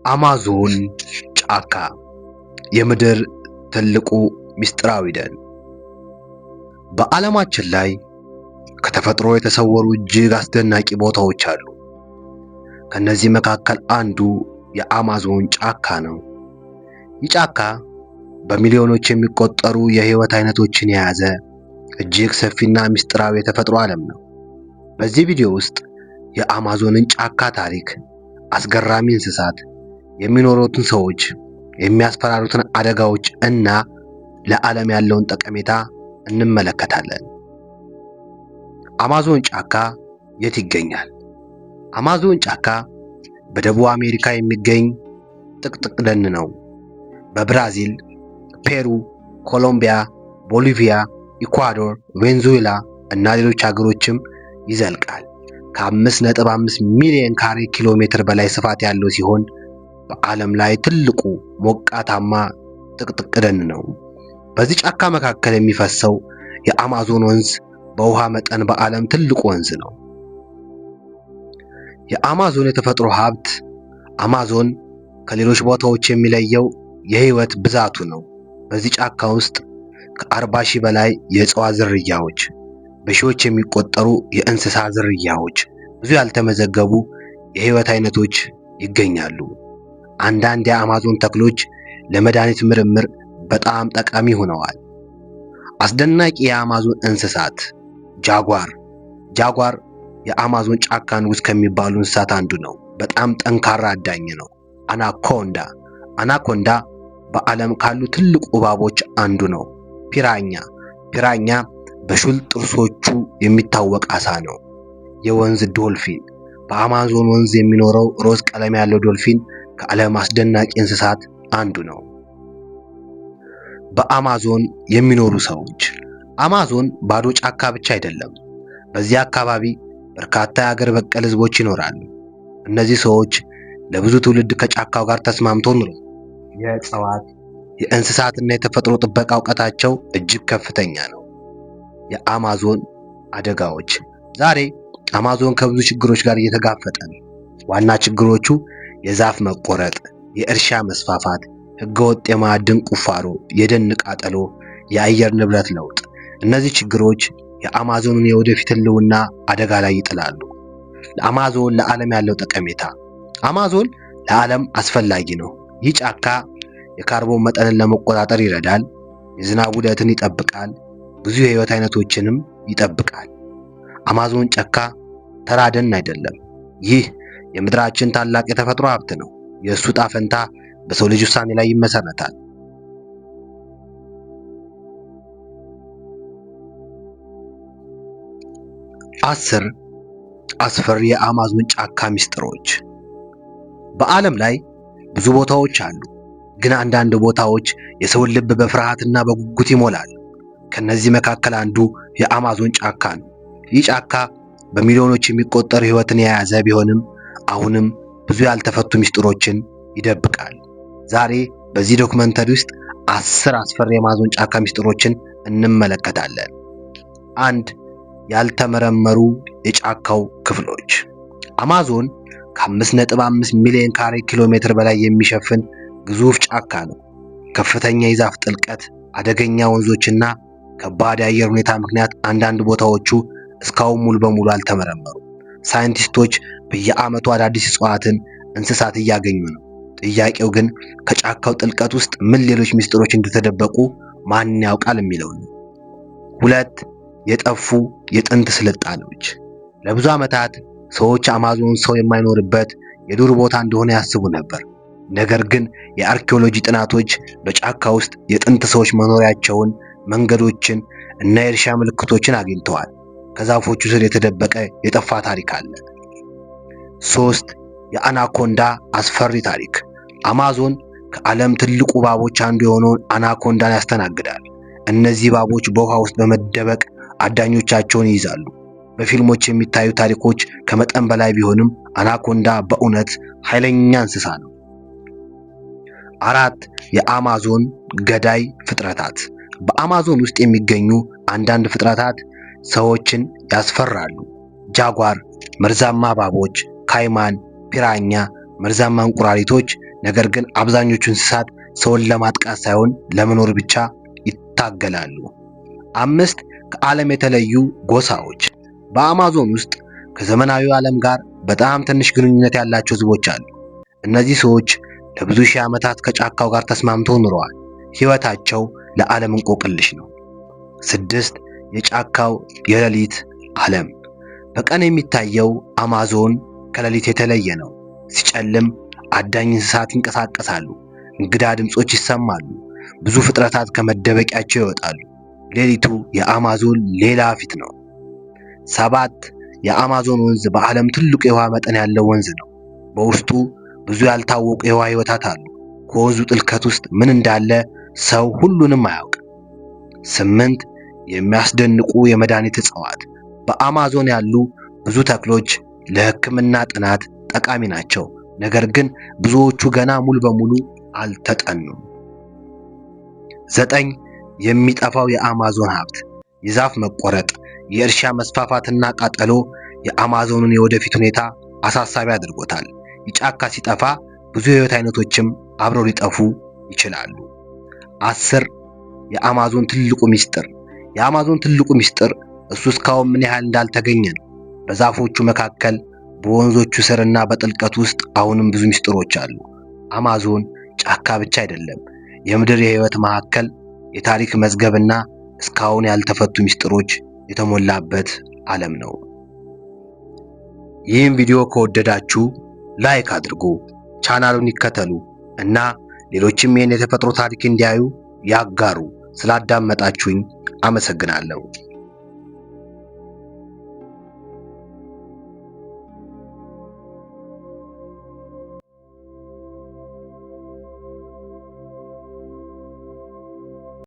አማዞን ጫካ፣ የምድር ትልቁ ምስጢራዊ ደን። በዓለማችን ላይ ከተፈጥሮ የተሰወሩ እጅግ አስደናቂ ቦታዎች አሉ። ከእነዚህ መካከል አንዱ የአማዞን ጫካ ነው። ይህ ጫካ በሚሊዮኖች የሚቆጠሩ የሕይወት አይነቶችን የያዘ እጅግ ሰፊና ምስጢራዊ የተፈጥሮ ዓለም ነው። በዚህ ቪዲዮ ውስጥ የአማዞንን ጫካ ታሪክ፣ አስገራሚ እንስሳት፣ የሚኖሩትን ሰዎች፣ የሚያስፈራሩትን አደጋዎች እና ለዓለም ያለውን ጠቀሜታ እንመለከታለን። አማዞን ጫካ የት ይገኛል? አማዞን ጫካ በደቡብ አሜሪካ የሚገኝ ጥቅጥቅ ደን ነው። በብራዚል፣ ፔሩ፣ ኮሎምቢያ፣ ቦሊቪያ፣ ኢኳዶር፣ ቬንዙዌላ እና ሌሎች ሀገሮችም ይዘልቃል። ከ5.5 ሚሊዮን ካሬ ኪሎ ሜትር በላይ ስፋት ያለው ሲሆን በዓለም ላይ ትልቁ ሞቃታማ ጥቅጥቅ ደን ነው። በዚህ ጫካ መካከል የሚፈሰው የአማዞን ወንዝ በውሃ መጠን በዓለም ትልቁ ወንዝ ነው። የአማዞን የተፈጥሮ ሀብት። አማዞን ከሌሎች ቦታዎች የሚለየው የህይወት ብዛቱ ነው። በዚህ ጫካ ውስጥ ከ40,000 በላይ የእጽዋት ዝርያዎች፣ በሺዎች የሚቆጠሩ የእንስሳ ዝርያዎች፣ ብዙ ያልተመዘገቡ የህይወት አይነቶች ይገኛሉ። አንዳንድ የአማዞን ተክሎች ለመድኃኒት ምርምር በጣም ጠቃሚ ሆነዋል። አስደናቂ የአማዞን እንስሳት። ጃጓር። ጃጓር የአማዞን ጫካ ንጉሥ ከሚባሉ እንስሳት አንዱ ነው። በጣም ጠንካራ አዳኝ ነው። አናኮንዳ። አናኮንዳ በዓለም ካሉ ትልቁ እባቦች አንዱ ነው። ፒራኛ። ፒራኛ በሹል ጥርሶቹ የሚታወቅ አሳ ነው። የወንዝ ዶልፊን። በአማዞን ወንዝ የሚኖረው ሮዝ ቀለም ያለው ዶልፊን ከዓለም አስደናቂ እንስሳት አንዱ ነው። በአማዞን የሚኖሩ ሰዎች። አማዞን ባዶ ጫካ ብቻ አይደለም። በዚህ አካባቢ በርካታ የአገር በቀል ህዝቦች ይኖራሉ። እነዚህ ሰዎች ለብዙ ትውልድ ከጫካው ጋር ተስማምተው ኑረዋል። የእጽዋት፣ የእንስሳትና የተፈጥሮ ጥበቃ እውቀታቸው እጅግ ከፍተኛ ነው። የአማዞን አደጋዎች። ዛሬ አማዞን ከብዙ ችግሮች ጋር እየተጋፈጠ ነው። ዋና ችግሮቹ የዛፍ መቆረጥ፣ የእርሻ መስፋፋት፣ ህገወጥ የማዕድን ቁፋሮ፣ የደን ቃጠሎ፣ የአየር ንብረት ለውጥ። እነዚህ ችግሮች የአማዞንን የወደፊት ህልውና አደጋ ላይ ይጥላሉ። ለአማዞን ለዓለም ያለው ጠቀሜታ። አማዞን ለዓለም አስፈላጊ ነው። ይህ ጫካ የካርቦን መጠንን ለመቆጣጠር ይረዳል፣ የዝናብ ዑደትን ይጠብቃል፣ ብዙ የህይወት አይነቶችንም ይጠብቃል። አማዞን ጫካ ተራ ደን አይደለም። ይህ የምድራችን ታላቅ የተፈጥሮ ሀብት ነው። የእሱ ዕጣ ፈንታ በሰው ልጅ ውሳኔ ላይ ይመሰረታል። 10 አስፈሪ የአማዞን ጫካ ሚስጥሮች። በዓለም ላይ ብዙ ቦታዎች አሉ፣ ግን አንዳንድ ቦታዎች የሰውን ልብ በፍርሃትና በጉጉት ይሞላል። ከነዚህ መካከል አንዱ የአማዞን ጫካ ነው። ይህ ጫካ በሚሊዮኖች የሚቆጠሩ ሕይወትን የያዘ ቢሆንም አሁንም ብዙ ያልተፈቱ ሚስጥሮችን ይደብቃል። ዛሬ በዚህ ዶክመንተሪ ውስጥ 10 አስፈሪ የአማዞን ጫካ ሚስጥሮችን እንመለከታለን። 1. ያልተመረመሩ የጫካው ክፍሎች። አማዞን ከ5.5 ሚሊዮን ካሬ ኪሎ ሜትር በላይ የሚሸፍን ግዙፍ ጫካ ነው። ከፍተኛ የዛፍ ጥልቀት፣ አደገኛ ወንዞችና ከባድ የአየር ሁኔታ ምክንያት አንዳንድ ቦታዎቹ እስካሁን ሙሉ በሙሉ አልተመረመሩም። ሳይንቲስቶች በየዓመቱ አዳዲስ እጽዋትን፣ እንስሳት እያገኙ ነው። ጥያቄው ግን ከጫካው ጥልቀት ውስጥ ምን ሌሎች ምስጢሮች እንደተደበቁ ማን ያውቃል የሚለው ነው። 2. የጠፉ የጥንት ስልጣኔዎች። ለብዙ ዓመታት ሰዎች አማዞን ሰው የማይኖርበት የዱር ቦታ እንደሆነ ያስቡ ነበር። ነገር ግን የአርኪኦሎጂ ጥናቶች በጫካ ውስጥ የጥንት ሰዎች መኖሪያቸውን፣ መንገዶችን እና የእርሻ ምልክቶችን አግኝተዋል። ከዛፎቹ ስር የተደበቀ የጠፋ ታሪክ አለ። 3. የአናኮንዳ አስፈሪ ታሪክ። አማዞን ከዓለም ትልቁ እባቦች አንዱ የሆነውን አናኮንዳን ያስተናግዳል። እነዚህ እባቦች በውሃ ውስጥ በመደበቅ አዳኞቻቸውን ይይዛሉ። በፊልሞች የሚታዩ ታሪኮች ከመጠን በላይ ቢሆንም አናኮንዳ በእውነት ኃይለኛ እንስሳ ነው። 4. የአማዞን ገዳይ ፍጥረታት። በአማዞን ውስጥ የሚገኙ አንዳንድ ፍጥረታት ሰዎችን ያስፈራሉ። ጃጓር፣ መርዛማ እባቦች፣ ካይማን፣ ፒራኛ፣ መርዛማ እንቁራሪቶች ነገር ግን አብዛኞቹ እንስሳት ሰውን ለማጥቃት ሳይሆን ለመኖር ብቻ ይታገላሉ። 5፣ ከዓለም የተለዩ ጎሳዎች። በአማዞን ውስጥ ከዘመናዊው ዓለም ጋር በጣም ትንሽ ግንኙነት ያላቸው ህዝቦች አሉ። እነዚህ ሰዎች ለብዙ ሺህ ዓመታት ከጫካው ጋር ተስማምተው ኑረዋል። ሕይወታቸው ለዓለም እንቆቅልሽ ነው። 6፣ የጫካው የሌሊት ዓለም። በቀን የሚታየው አማዞን ከሌሊት የተለየ ነው። ሲጨልም አዳኝ እንስሳት ይንቀሳቀሳሉ፣ እንግዳ ድምፆች ይሰማሉ፣ ብዙ ፍጥረታት ከመደበቂያቸው ይወጣሉ። ሌሊቱ የአማዞን ሌላ ፊት ነው። 7፣ የአማዞን ወንዝ በዓለም ትልቁ የውሃ መጠን ያለው ወንዝ ነው። በውስጡ ብዙ ያልታወቁ የውሃ ሕይወታት አሉ። ከወንዙ ጥልቀት ውስጥ ምን እንዳለ ሰው ሁሉንም አያውቅም። 8፣ የሚያስደንቁ የመድኃኒት እጽዋት። በአማዞን ያሉ ብዙ ተክሎች ለሕክምና ጥናት ጠቃሚ ናቸው፣ ነገር ግን ብዙዎቹ ገና ሙሉ በሙሉ አልተጠኑም። 9፣ የሚጠፋው የአማዞን ሀብት። የዛፍ መቆረጥ፣ የእርሻ መስፋፋትና ቃጠሎ የአማዞንን የወደፊት ሁኔታ አሳሳቢ አድርጎታል። የጫካ ሲጠፋ ብዙ የህይወት አይነቶችም አብረው ሊጠፉ ይችላሉ። 10፣ የአማዞን ትልቁ ሚስጥር። የአማዞን ትልቁ ሚስጥር እሱ እስካሁን ምን ያህል እንዳልተገኘ ነው። በዛፎቹ መካከል፣ በወንዞቹ ስርና በጥልቀት ውስጥ አሁንም ብዙ ሚስጥሮች አሉ። አማዞን ጫካ ብቻ አይደለም፣ የምድር የህይወት ማዕከል፣ የታሪክ መዝገብና እስካሁን ያልተፈቱ ሚስጥሮች የተሞላበት ዓለም ነው። ይህን ቪዲዮ ከወደዳችሁ like አድርጉ፣ ቻናሉን ይከተሉ እና ሌሎችም ይህን የተፈጥሮ ታሪክ እንዲያዩ ያጋሩ። ስላዳመጣችሁኝ አመሰግናለሁ።